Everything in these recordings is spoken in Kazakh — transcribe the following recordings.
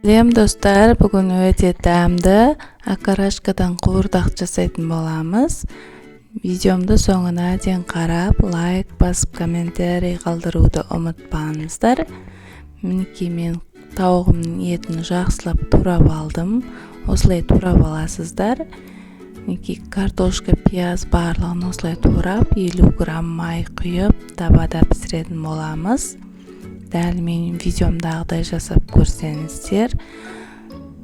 Сәлем, достар! Бүгін өте дәмді окорочкадан қуырдақ жасайтын боламыз. Видеомды соңына дейін қарап, лайк басып, комментарий қалдыруды ұмытпаңыздар. Мінекей, мен тауығымның етін жақсылап турап алдым. Осылай турап аласыздар. Мінекей, картошка, пияз, барлығын осылай турап, 50 грамм май құйып, табада пісіретін боламыз. Дәл менің видеомдағыдай жасап көрсеңіздер,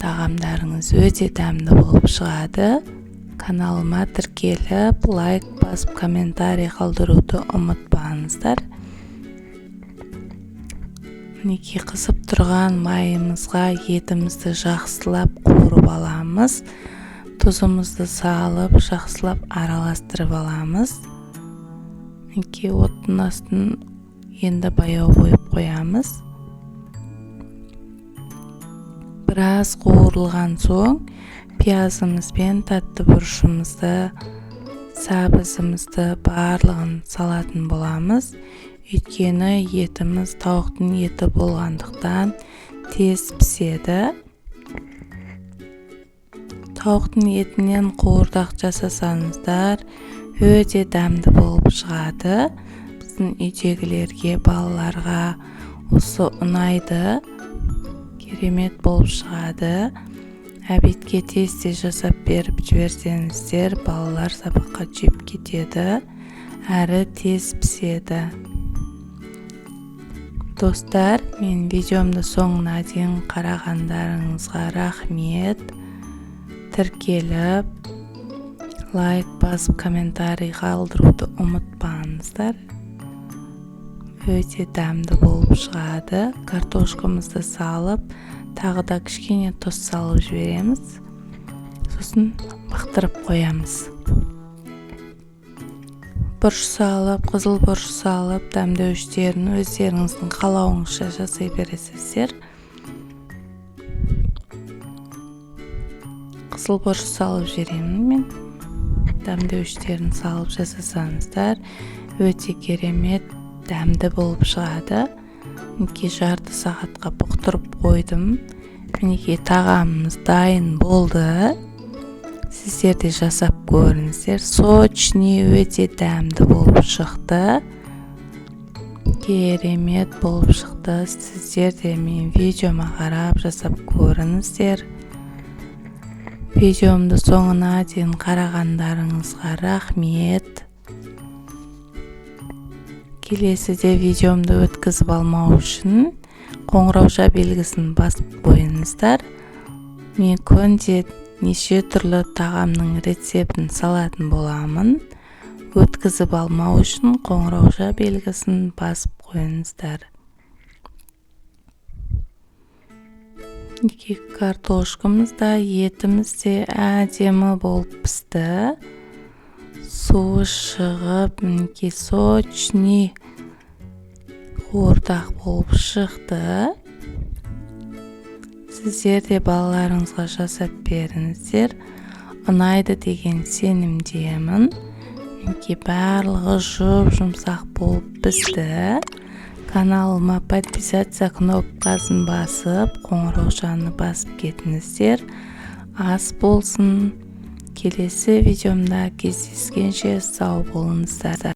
тағамдарыңыз өте дәмді болып шығады. Каналыма тіркеліп, лайк басып, комментарий қалдыруды ұмытпаңыздар. Мінекей, қызып тұрған майымызға етімізді жақсылап қуырып аламыз. Тұзымызды салып, жақсылап араластырып аламыз. Мінекей, оттың астын енді баяу қойып қоямыз. Біраз қуырылған соң, пиязымыз бен тәтті бұрышымызды, сәбізімізді, барлығын салатын боламыз. Өйткені етіміз тауықтың еті болғандықтан, тез піседі. Тауықтың етінен қуырдақ жасасаңыздар, өте дәмді болып шығады. Біздің үйдегілерге, балаларға осы ұнайды, керемет болып шығады. Обедке тез тез жасап беріп жіберсеңіздер, балалар сабаққа жеп кетеді, әрі тез піседі. Достар, мен видеомды соңына дейін қарағандарыңызға рахмет. Тіркеліп, лайк басып, комментарий қалдыруды ұмытпаңыздар. Өте дәмді болып шығады. Картошкамызды салып, тағы да кішкене тұз салып жібереміз, сосын бақтырып қоямыз. Бұрыш салып, қызыл бұрыш салып, дәмдеуіштерін өздеріңіздің қалауыңызша жасай бересіздер. Қызыл бұрыш салып жіберемін мен. Дәмдеуіштерін салып жасасаңыздар, өте керемет дәмді болып шығады. Мінекей, жарты сағатқа бұқтырып қойдым. Мінекей, тағамымыз дайын болды. Сіздер де жасап көріңіздер. Сочный, өте дәмді болып шықты, керемет болып шықты. Сіздер де менің видеома қарап жасап көріңіздер. Видеомды соңына дейін қарағандарыңызға рахмет. Келесіде видеомды өткізіп алмау үшін қоңырауша белгісін басып қойыңыздар. Мен күнде неше түрлі тағамның рецептін салатын боламын. Өткізіп алмау үшін қоңырауша белгісін басып қойыңыздар. Мінекей, картошкамыз да, етіміз де әдемі болып пісті, суы шығып, мінекей, сочный қуырдақ болып шықты. Сіздер де балаларыңызға жасап беріңіздер, ұнайды деген сенімдемін. Мінекей, барлығы жұп жұмсақ болып пісті. Каналыма подписаться кнопкасын басып, қоңыраушаны басып кетіңіздер. Ас болсын! Келесі видеомда кездескенше сау болыңыздар!